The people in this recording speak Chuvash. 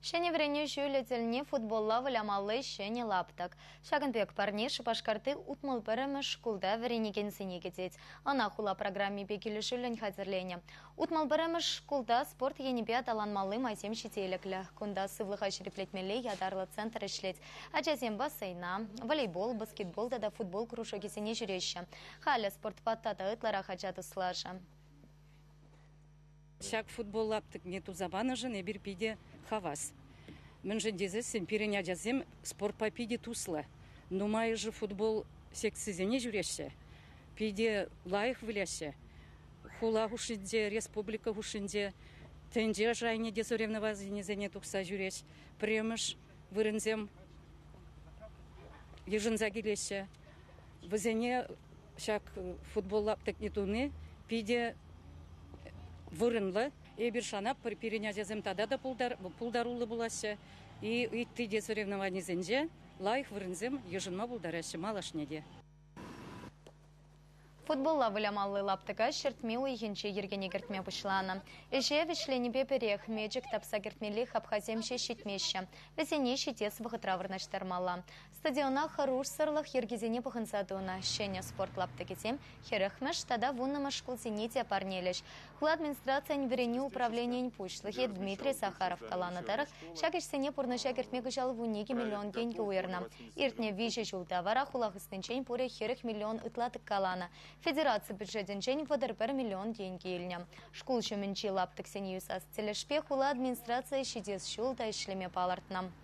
Ҫӗнӗ вӗренӳ ҫулӗ тӗлне футболла вылямалли ҫӗнӗ лаптӑк. Ҫакӑн пек парне Шупашкарти 61-мӗш шкулта вӗренекенсене кӗтет. Ӑна хула программипе килӗшӳллӗн хатӗрленӗ. 61-мӗш шкулта спорт енӗпе аталанмалли майсем ҫителӗклӗ. Кунта сывлӑха ҫирӗплетмелли ятарлӑ центр ӗҫлет. Ачасем бассейна, волейбол, баскетбол тата футбол кружокӗсене ҫӳреҫҫӗ. Халӗ спортпа тата ытларах ача туслашӗ. Ҫак футбол лаптӑкне туса панӑшӑн эпир питӗ хавас. Мӗншӗн тесессӗн пирӗн ачасем спортпа питӗ туслӑ. Нумайӑшӗ футбол секцисене ҫӳреҫҫӗ, питӗ лайӑх выляҫҫӗ. Хула хушшинче, республика хушшинче, тӗнче шайне те соревнованисене тухса ҫӳреҫ. Пӗрремӗш вырӑнсем йышӑнса килеҫҫӗ. Вӗсене ҫак футбол лаптӑкне туни питӗ вырӑнлӑ. Эпир шанатпӑр, пирӗн ачасем тата та пултаруллӑ пулаҫҫӗ. И ытти те соревнованисенче лайӑх вырӑнсем йышӑнма пултараҫҫӗ малашне те. Футболла вылямалли лаптӑка ҫӗртме уйӑхӗнче йӗркене кӗртме пуҫланӑ. Ӗҫе вӗҫленипе пӗрех мечӗк тапса кӗртмелли хапхасем ҫеҫ ҫитмеҫҫӗ. Вӗсене ҫитес вӑхӑтра вырнаҫтармалла. Стадиона хӑрушсӑрлӑх йӗркисене пӑхӑнса тунӑ. Ҫӗнӗ спорт лаптӑкӗсем 40-мӗш тата 10-мӗш шкулсене те парнелӗҫ. Хула администрацийӗн вӗренӳ управленийӗн пуҫлӑхӗ Дмитрий Сахаров каланӑ тӑрӑх, ҫак ӗҫсене пурнӑҫа кӗртме кӑҫал 12 миллион тенкӗ уйӑрнӑ. Иртнӗ 3 ҫулта вара хула хыснинчен пурӗ 40 миллион ытла тӑккаланӑ. Федераци бюджетӗнчен 31 миллион тенкӗ илнӗ. Шкул ҫумӗнчи лаптӑксене юсас тӗлӗшпе хула администрацийӗ ҫитес ҫул та ӗҫлеме палӑртнӑ.